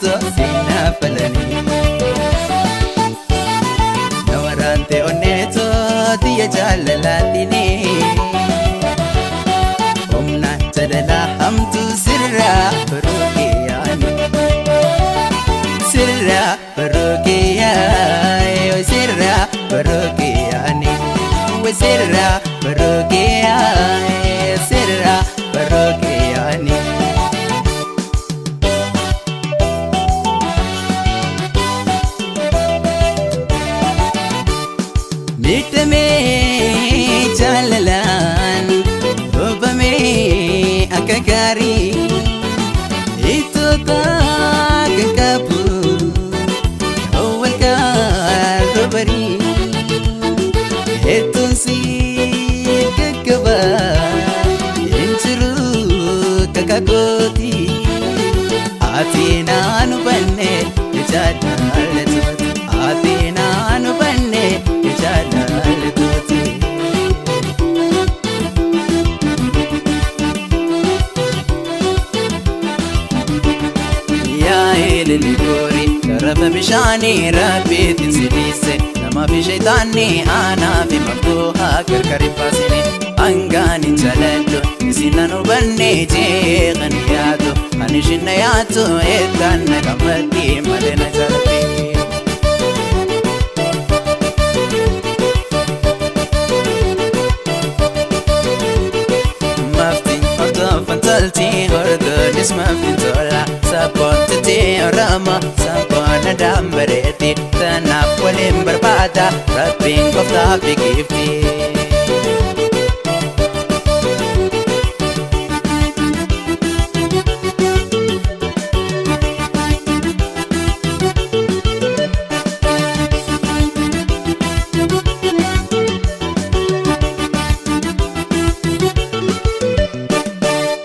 bontuutu sinafalanii. Na waraante onneetoo xiyya jaalalaatini. Humna jaalalaa hamtuu sirraa baruu kiyyaani. Sirraa baruu kiyyaa sirraa baruu kiyyaani. Sirraa baruu kiyyaa sirraa baruu kiyyaani. Miidhamee jaalalaan hubamee akka gaarii ittoo kan qabu awwal kaaroo hedduun si gaggaba hin jiru kakakooti ati naan hubanne jaallattooti ati naan hubanne jaallattooti. Yaa eelele goori tarafa bishaanii rabbiitiin si dhiise namaa fi shayitaanni aanaa fi maftuuhaa gargar hin baasine hangaan hin jaaladhu isin nan hubanne jeeqan yaadu ani ishin na yaatu eetaan na gammatti malee na jaalatti. Maftiin hordofan tolti hordonis maftiin tola sabboontutti Oromoo sabboona dambareetti tanaaf waliin barbaada rabbiin gooftaa fi giifti.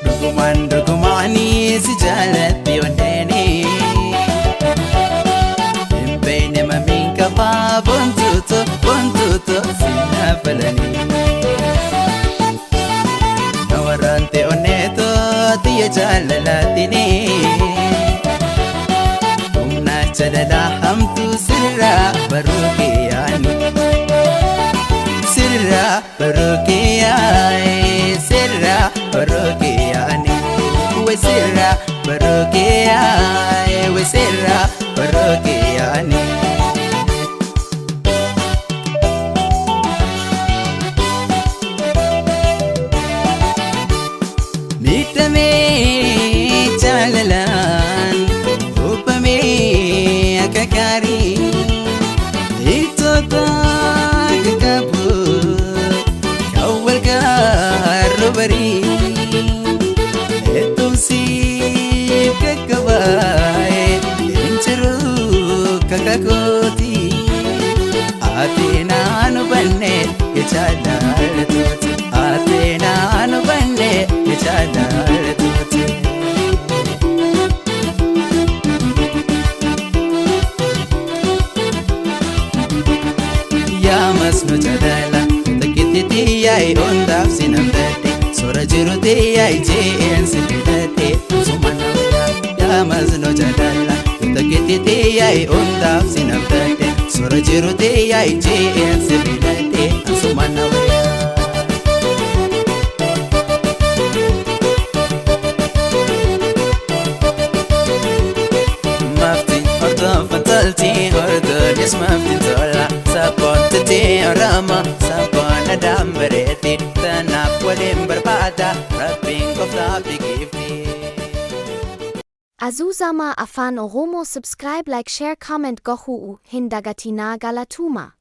Dhugumaan dhugumaanii si jaalatti onneeni. Hin beekne mamiin qabaa bontuutu bontuutu sinafalanii. Na waraante onneetoo xiyya jaalalaatini. Humna jaalalaa hamtuu sirraa baruu kiyyaani. Sirraa baruu kiyyaani sirraa baruu kiyyaani. We sirraa baruu kiyyaani we sirraa baruu kiyyaani. Miidhamee jaalalaan hubamee akka gaarii ittoo kan qabu kan wal gaarroo barii hedduun siif gaggabaa'e hin jiru kakakooti ati naan hubanne jaallattooti ati naan hubanne jaallattooti. Yaa masnu jaalala takkitti xiyyaa'e hundaaf si namdadhe soora jiru xiyyaa'e jeen si fidadhe suma namda. Yaa masnu jaalala takkitti xiyyaa'e hundaaf si namdadhe soora jiru xiyyaa'e jeen si fidadhe suma namda. Maftiin hordofan tolti hordonis maftiin tola sabboontutti Oromoo sabboona dambareetti tanaaf waliin barbaada rabbiin gooftaa fi giifti. Azuzama Afan Oromo subscribe, like, share, comment gochuu hin dagatinaa. Galatoomaa.